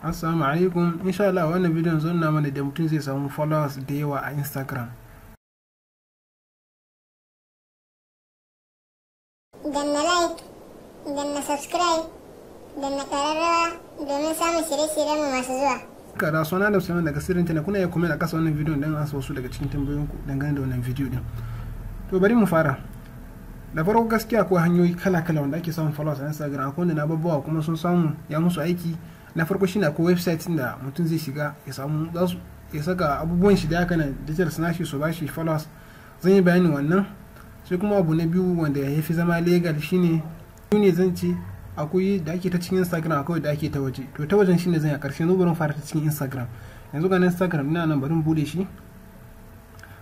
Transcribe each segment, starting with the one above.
Assalamu alaikum. Insha Allah wannan bidiyon zan nuna mana da mutum zai samu followers da yawa a Instagram. Danna like, danna subscribe, danna kararrawa domin samun shirye-shiryenmu masu zuwa. Kada suna da sunan daga sirrin tana kuna iya comment a kasa wannan bidiyon don ansa wasu daga cikin tambayoyinku dangane da wannan bidiyo din. To bari mu fara. Da farko gaskiya akwai hanyoyi kala-kala wanda ake samun followers a Instagram, akwai wanda na babbawa kuma sun samu ya musu aiki. Na farko shine akwai website da mutum zai shiga ya samu ya saka abubuwan shi da haka nan details nashi su bashi followers. Zan yi bayanin wannan. Sai kuma abu na biyu wanda ya fi zama legal shine ne zan ce akwai da ake ta cikin Instagram, akwai da ake ta waje. To ta wajen shine zan yi a ƙarshe. Yanzu bari mu fara ta cikin Instagram. Yanzu ga Instagram ina nan, bari mu bude shi.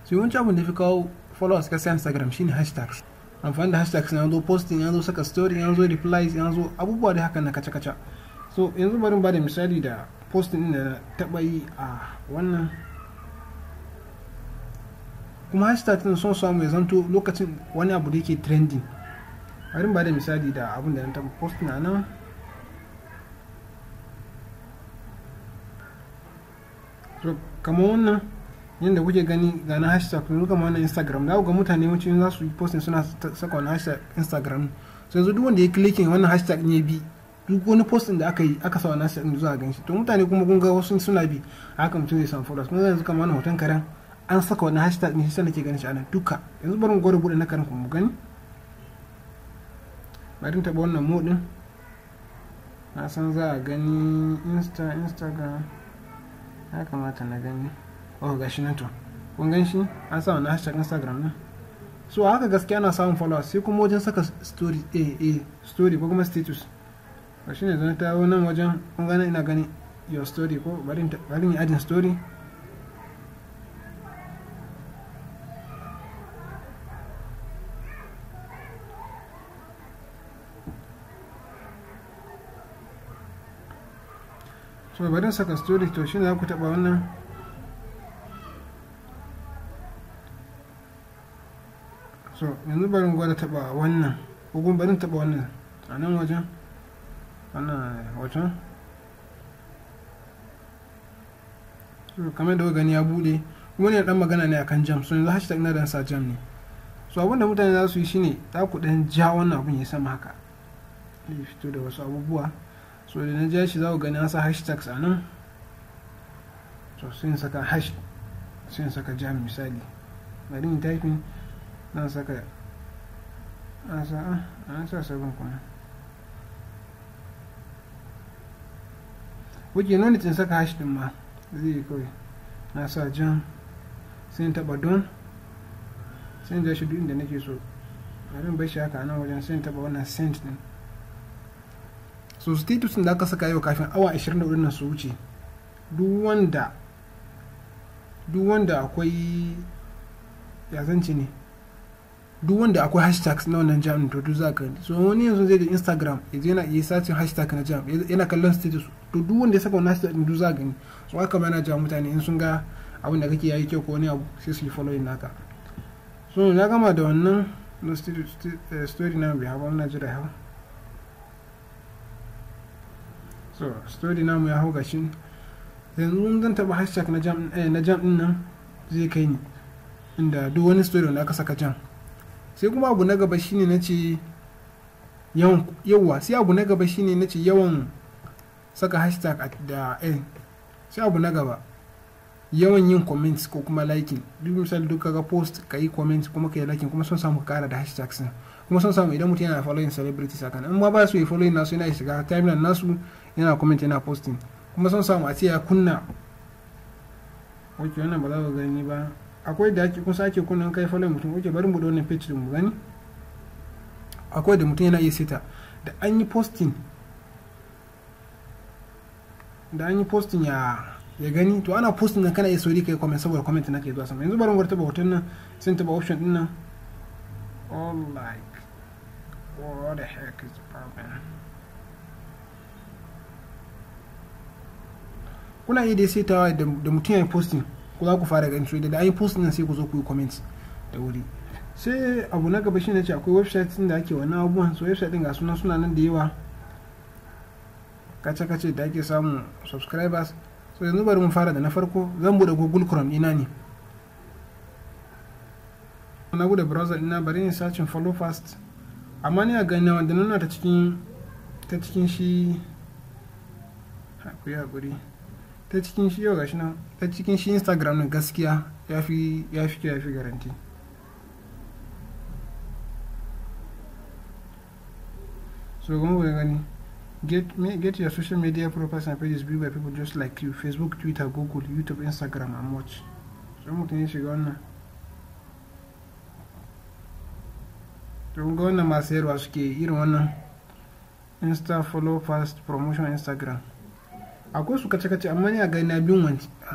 Sai yawanci abin da fi kawo followers gaskiya Instagram shine hashtags. Amfani da hashtags na zo posting, ya zo saka story, ya zo replies, ya zo abubuwa da haka na kaca-kaca. So yanzu bari mu bada misali da posting din da na taɓa yi a wannan. Kuma hashtag din son samu ya zanto lokacin wani abu da yake trending. Bari mu bada misali da abin da na taɓa posting a nan. So kamar wannan yadda kuke gani ga na hashtag yanzu kamar wannan Instagram, za ku ga mutane yawanci za su yi posting suna saka wannan hashtag Instagram. So yanzu duk wanda ya clicking wannan hashtag ne bi duk wani posting da aka yi aka sa wannan hashtag din zuwa gan shi. To mutane kuma kun ga wasu suna bi, haka mutum zai samu followers. Kuma yanzu kamar wannan hoton karen an saka wannan hashtag ne, sai nake ganin shi anan duka. Yanzu bari mu gwada bude na karen mu gani. Bari taɓa wannan mode din. Na san za a gani Instagram ya kamata na gani. Oh gashi nan to. Kun gan shi? An sa wannan hashtag Instagram din. So haka gaskiya ana samun followers. Sai kuma wajen saka story, story ko kuma status. Gashi ne zan ta nan wajen kun gani ina gani your story ko bari in adding story. So bari saka story, to shine za ku taba wannan. So yanzu bari gwada taba wannan ko kuma bari taba wannan a nan wajen wannan hoton. So kamar da gani ya bude, kuma ne dan magana ne akan jam. So yanzu hashtag na dan sa jam ne. So abin da mutane za su yi shine za ku dan ja wannan abun ya sama haka, zai fito da wasu abubuwa. So da na ja shi za ku gani an sa hashtags a nan. So sai in saka hash, sai in saka jam misali. Bari in typing zan saka an sa sabon kuma. Wuce nuna in saka hash din ma zai yi kawai. Na sa jam, sai in taba don, sai in ja shi duk inda nake so. Bari in bar shi haka a nan wajen, sai in taba wannan send din. So status da aka saka yau kafin awa 24 nan su wuce, duk wanda akwai ya zance ne, duk wanda akwai hashtags na wannan jam to duk zaka gani. So wani yanzu zai da Instagram yanzu yana yi searching hashtag na jam, yana kallon status, to duk wanda ya saka wannan hashtag din duk zaka gani. So haka ma yana jawo mutane in sun ga abin da kake yayi kyau ko wani abu sai su yi following naka. So na gama da wannan no story na bai hawa na jira hawa. So story namu ya hau gashi. Yanzu zan taba hashtag na jam na jam din nan zai kai ni inda duk wani story wanda aka saka jam. Sai kuma abu na gaba shine nace yawan yawa, sai abu na gaba shine nace yawan saka hashtag da sai abu na gaba yawan yin comments ko kuma liking. Duk misali duk kaga post kai comment kuma kai liking, kuma son samu kara da hashtags din. Kuma son samu idan mutum yana following celebrities haka in ma ba su yi following nasu yana shiga timeline nasu yana comment yana posting. Kuma son samu a ce ya kunna. Okay, wannan ba za ku gani ba. Akwai da ake kusa ake kunna kai following mutum. Okay, bari mu bude wannan page din mu gani. Akwai da mutum yana iya seta da an yi posting, da an yi posting ya gani. To ana posting nan kana iya sauri kai comment saboda comment nake zuwa sama. Yanzu bari mu taba hoton nan, sai taba option din nan. All like what the heck is the problem? Kuna iya dai setawa da mutum ya yi posting ko za ku fara ganin su da an yi posting nan sai ku zo ku yi comment da wuri. Sai abu na gaba shine ce akwai website din da ake wannan abubuwan. So website din ga suna nan da yawa. Kace-kace da ake samun subscribers. So yanzu bari mu fara da na farko. Zan bude Google Chrome ina ne, na bude browser ina, bari in searching follow fast. Amma ni a gani wanda nuna ta cikin shi, ku yi hakuri, ta cikin shi yau gashi nan, ta cikin shi Instagram ne gaskiya ya fi ya fi garanti. So kuma ku gani, get your social media profiles and pages viewed by people just like you: Facebook, Twitter, Google, YouTube, Instagram and much. So mutum ya shiga wannan, to kun ga wannan masu sayarwa suke irin wannan Insta follow fast promotion Instagram. Akwai su kace kace, amma ni a gani na bin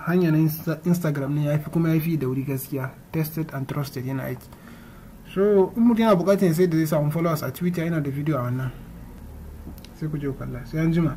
hanya na Instagram ne yafi, kuma yafi da wuri gaskiya. Tested and trusted, yana aiki. So in mutum yana bukatar sai da zai samu followers a Twitter, yana da video a wannan, sai ku je ku kalla. Sai an jima.